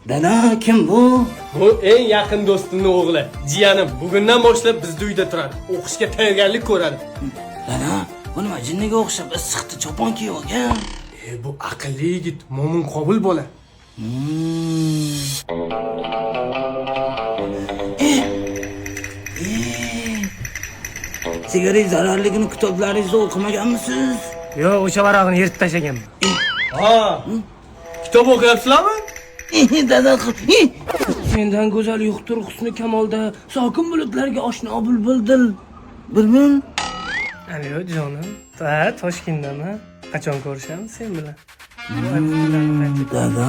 Dada, kim bu? Bu eng yaqin do'stimning o'g'li, jiyanim. Bugundan boshlab bizda uyda turadi. O'qishga tayyorgarlik ko'radi. Dada, bu nima jinniga o'xshab issiqda chopon kiyib olgan? E, bu aqlli yigit, mo'min qobil bola. E, e, sigaret zararligini kitoblaringizda o'qimaganmisiz? Yo'q, o'sha varog'ini yirtib tashlaganman. Ha. Kitob o'qiyapsizlarmi? Dada, Sendan go'zal yo'qdir husni kamolda, sokin bulutlarga oshno bulbuldil. Bulbul. Alo, jonim. Ha, Toshkentdaman. Qachon ko'rishamiz sen bilan? Dada.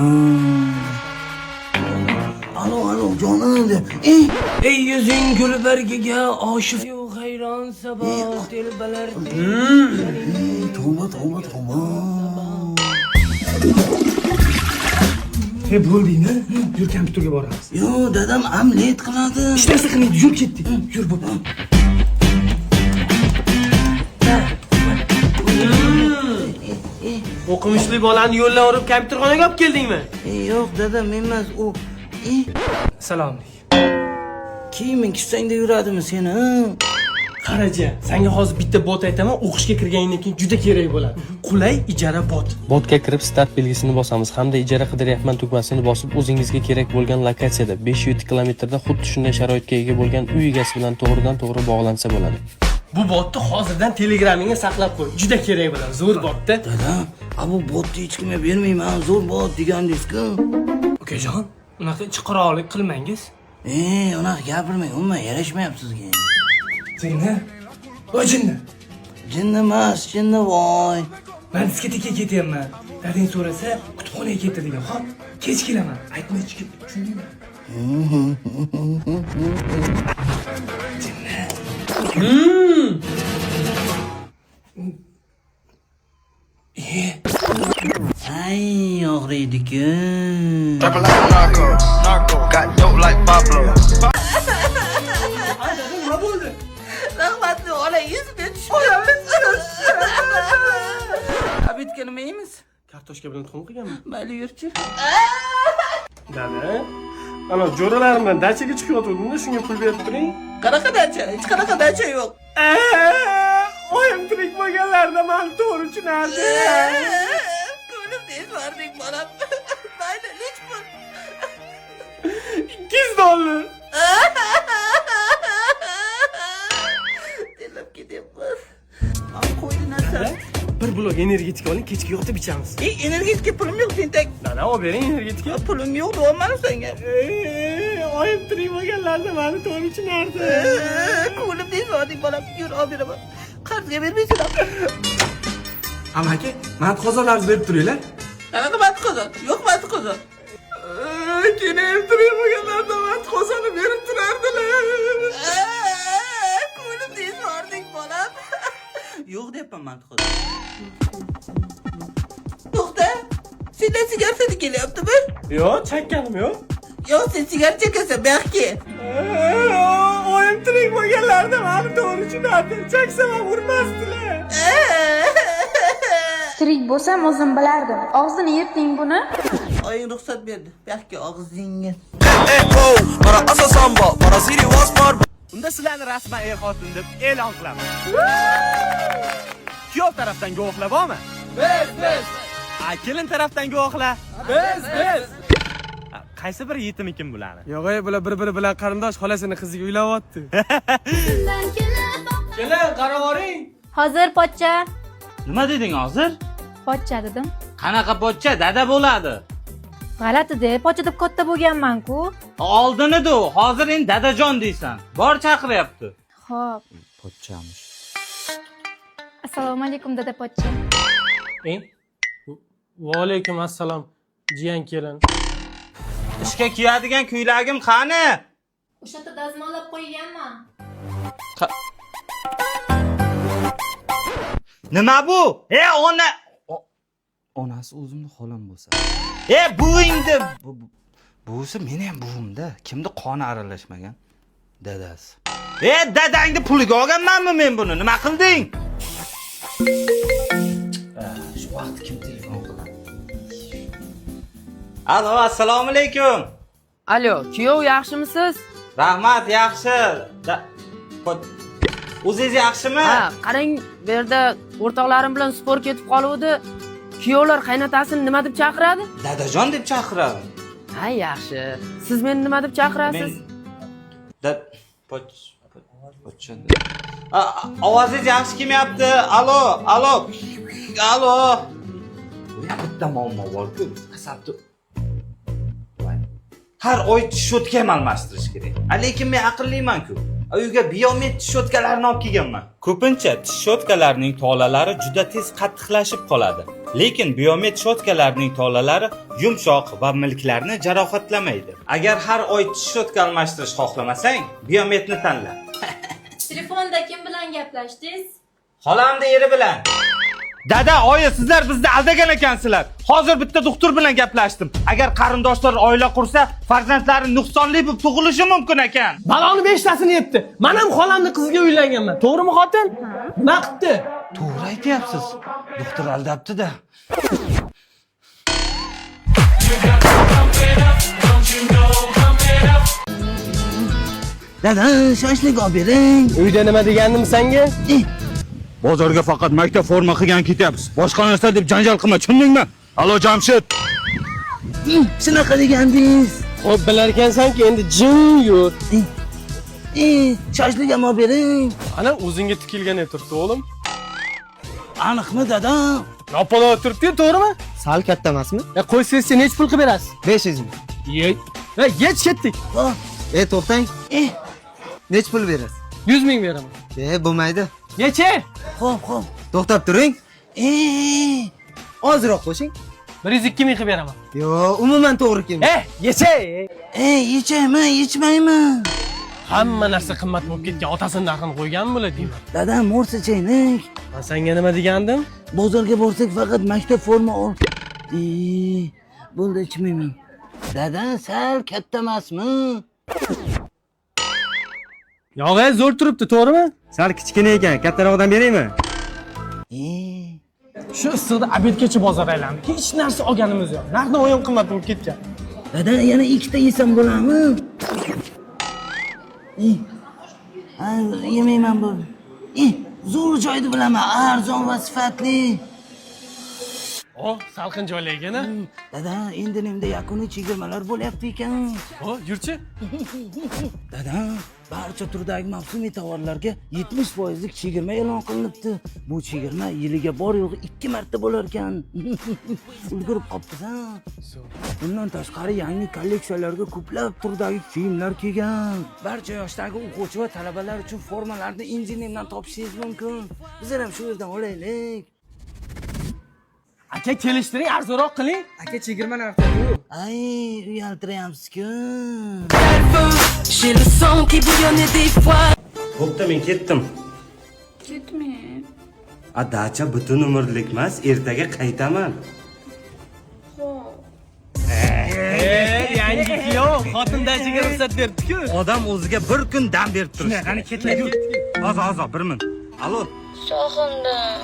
Alo, alo, jonim deb. Ey yuzing gul bargiga oshiq hayron sabo telbalar. Tavba, tavba, tavba. E, bo'ldingmi? Yur, kompyuterga boramiz. Yo, dadam omlet qiladi. Hech narsa qilmaydi, yur ketdik. Yur bo'p. O'qimishli bolani yo'ldan urib kompyuterxonaga olib keldingmi? Yo'q, dada, men emas, u. Salom alaykum. Kiyiming kissangda yuradimi seni? Qaraja, senga hozir bitta bot aytaman, o'qishga kirganingdan keyin juda kerak bo'ladi. Qulay ijara bot. Botga kirib start belgisini bosamiz hamda ijara qidiryapman tugmasini bosib o'zingizga kerak bo'lgan lokatsiyada 5-7 kilometrda xuddi shunday sharoitga ega bo'lgan uy egasi bilan to'g'ridan to'g'ri bog'lansa bo'ladi. Bu botni hozirdan Telegramingga saqlab qo'y. Juda kerak bo'ladi. Zo'r botda. Dada, a bu botni hech kimga bermayman, zo'r bot degandingiz-ku. Ukajon, unaqa chiqiroqlik qilmangiz. Unaqa gapirmang, umuman yarashmayapti sizga. Jinni? Voy jinni. Jinni emas, jinni voy. Man diskotekaga ketyapman. Dadang so'rasa, kutubxonaga ketdi degan. Xo'p, kech kelaman. Aytma hech kimga, tushundingmi? Jinni. E, Ay, og'riydi-ku. Narco, narco, got dope like Pablo. Nima bo'ldi? Rahmatli ona yuzga tushdi. Obedga nima yeymiz? Kartoshka bilan tuxum qilganman. Mayli, yurchi. Dada, ana jo'ralarim bilan dachaga chiqayotgandim-da, shunga pul berib turing. Qanaqa dacha? Hech qanaqa dacha yo'q. Oyim tirik bo'lganlarida mani to'g'ri tushunardi. Ko'nglim tez bolam. Mayli, nech pul? 200 dollar. Terlab ketyapman. Man qo'ydi narsa. Bir blok energetik oling, kechki yotib ichamiz. Energetika pulim yo'q, tentak. Dada, olib bering energetika. Pulim yo'q, deyapman senga. Oyim tirik bo'lganlarida mani to'g'ri tushunardi. Ko'nglim tez bordik bolam. Yur, olib beraman. Qarzga bermaysan. Amaki, mant qozonlarni berib turinglar. Qanaqa mant qozon? Yo'q mant qozon. Keyin tirik bo'lganlarida mant qozonni berib turardilar. Ko'nglim tez bordik bolam. Yo'q deyapman mant qozon. To'xta. Sendan sigaret hidi kelyaptimi? Yo'q, chakkanim yo'q. Yo'q, sen sigaret chekasan, bu yoqqa kel. Oyim tirik bo'lganlarida mani to'g'ri tushunardi. Chaksam ham urmasdilar. Tirik bo'lsam o'zim bilardim. Og'zini yirting buni. Oying ruxsat berdi. Bu yoqqa og'zingga. Unda sizlarni rasman er xotin deb e'lon qilaman. Kuyov tarafdan guvohlar bormi? Biz, biz. A, kelin tarafdan guvohlar? Biz, biz. Qaysi biri yetim ekan bularni? Yo'q, ey, bular bir-biri bilan qarindosh, xolasini qiziga uylanyapti. Kelin, qarab oring. Hozir pochcha. Nima deding hozir? Pochcha dedim. Qanaqa pochcha dada bo'ladi? G'alati-da, pochcha deb katta bo'lganman-ku. Oldin edi u, hozir endi dadajon deysan. Bor chaqiryapti. Xo'p. Pochchamish. Assalomu alaykum dada pochcha. Va alaykum assalom, jiyan kelin. Ishga kiyadigan kuylagim qani? O'sha yerda dazmollab qo'yganman. Nima bu? E ona onasi o'zimni xolam bo'lsa. E buvingni buvisi meni ham buvimda. Kimni qoni aralashmagan? Dadasi. E dadangni puliga olganmanmi men buni? Nima qilding? Shu vaqt kim telefon qiladi? Alo, assalomu alaykum. Alo, kuyov, yaxshimisiz? Rahmat, yaxshi. O'zingiz yaxshimi? Ha, qarang, bu yerda o'rtoqlarim bilan sport ketib qoluvdi. Kuyovlar qaynotasini nima deb chaqiradi? Dadajon deb chaqiradi. Ha, yaxshi. Siz meni nima deb chaqirasiz? Ovozingiz yaxshi kelmayapti. Alo, alo. Alo. Bitta muammo bor-ku, asabni har oy tish shotka ham almashtirish kerak. Lekin men aqlliman-ku. Uyga biomed tish shotkalarini olib kelganman. Ko'pincha tish shotkalarining tolalari juda tez qattiqlashib qoladi. Lekin biomed shotkalarining tolalari yumshoq va milklarni jarohatlamaydi. Agar har oy tish shotka almashtirish xohlamasang, biomedni tanla. Telefonda kim bilan gaplashdingiz? Xolamni eri bilan. Dada, oyi, sizlar bizni aldagan ekansizlar. Hozir bitta doktor bilan gaplashdim. Agar qarindoshlar oila qursa, farzandlari nuqsonli bo'lib tug'ilishi mumkin ekan. Baloni 5 tasini yebdi. Men ham xolamni qiziga uylanganman. To'g'rimi xotin? Nima qildi? To'g'ri aytyapsiz. Doktor aldabdi-da. Dada, shashlik olib bering. Uyda nima degandim senga? Bozorga faqat maktab forma qilgan ketyapmiz. Boshqa narsa deb janjal qilma, tushundingmi? Alo Jamshid. Shunaqa degandingiz. Xo'p, bilar ekansan-ki, endi jim yur. Shashlik ham olib bering. Ana o'zingga tikilgan turibdi, o'g'lim. Aniqmi dadam? Yopaloq turibdi, to'g'rimi? Sal katta emasmi? Qo'ysangiz necha pul qilib berasiz? 500 ming. Ye. Yech ketdik. To'xtang. Necha pul berasiz? 100 ming beraman. Bo'lmaydi. Necha? Xo'p, xo'p. To'xtab turing. Ozroq qo'shing. 102 ming qilib beraman. Yo'q, umuman to'g'ri kelmaydi. Yecha. Yechaymi, yechmaymi? Hamma narsa qimmat bo'lib ketgan. Otasini narxini qo'yganmi bular deyman. Dadam, morsa chaynik. Men senga nima degandim? Bozorga borsak faqat maktab forma ol. Bo'ldi, ichmayman. Dada, sal katta emasmi? Yog'i zo'r turibdi, to'g'rimi? Sal kichkina ekan, kattaroqdan beraymi? Shu issiqda obedgacha bozor aylandik. Hech narsa olganimiz yo'q. Narx-navo ham qimmat bo'lib ketgan. Dada, yana ikkita yesam bo'ladimi? Yemayman bu. Zo'r joyni bilaman, arzon va sifatli. Oh, salqin joylar ekan-a? Dada, endi nemda yakuniy chegirmalar bo'lyapti ekan. Oh, yurchi. Dada, barcha turdagi mavsumiy tovarlarga 70%lik chegirma e'lon qilinibdi. Bu chegirma yiliga bor yo'g'i 2 marta bo'lar ekan. Ulgurib qolibmiz-a. Bundan tashqari yangi kolleksiyalarga ko'plab turdagi kiyimlar kelgan. Barcha yoshdagi o'quvchi va talabalar uchun formalarni Injinemdan topishingiz mumkin. Bizlar ham shu yerdan olaylik. Aka, kelishtiring, arzonroq qiling. Aka, chegirma narxi bu. Ay, uyaltiryapsiz-ku. Bo'pti, men ketdim. Ketmang. A dacha butun umrlik emas, ertaga qaytaman. Yangi kuyov xotin dachaga ruxsat beribdi-ku. Odam o'ziga bir kun dam berib turishi. Qani ketdik. Hozir, hozir, bir minut. Alo. Sog'indim.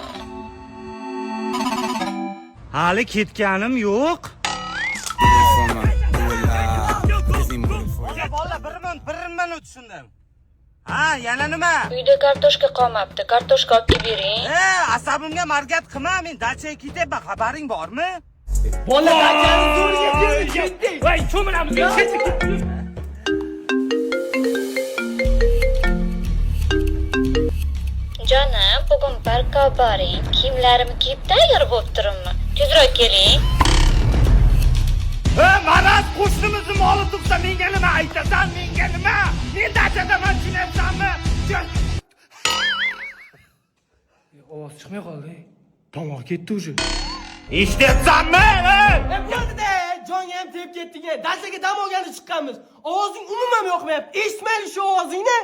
Hali ketganim yo'q. Bola, bir minut, bir minut tushundim. Ha, yana nima? Uyda kartoshka qolmabdi. Kartoshka olib kelib bering. Asabimga margat qilma, men dachaga ketyapman, xabaring bormi? Bola dachani zo'rga ketdik. Voy, cho'milamiz. Ketdik. Jonim, bugun parkka boring. Kiyimlarimni kiyib tayyor bo'lib turibman. Tezroq keling. Maraz, qo'shnimizni moli tug'sa menga nima aytasan, menga nima? Men dachadaman, tushunyapsanmi? Ovoz chiqmay qoldi. Tomog'i ketdi уже. Eshityapsanmi? Bo'ldi-da, jonga ham tep ketdik. Dachaga dam olgani chiqqanmiz. Ovozing umuman yoqmayapti. Eshitmaylik shu ovozingni.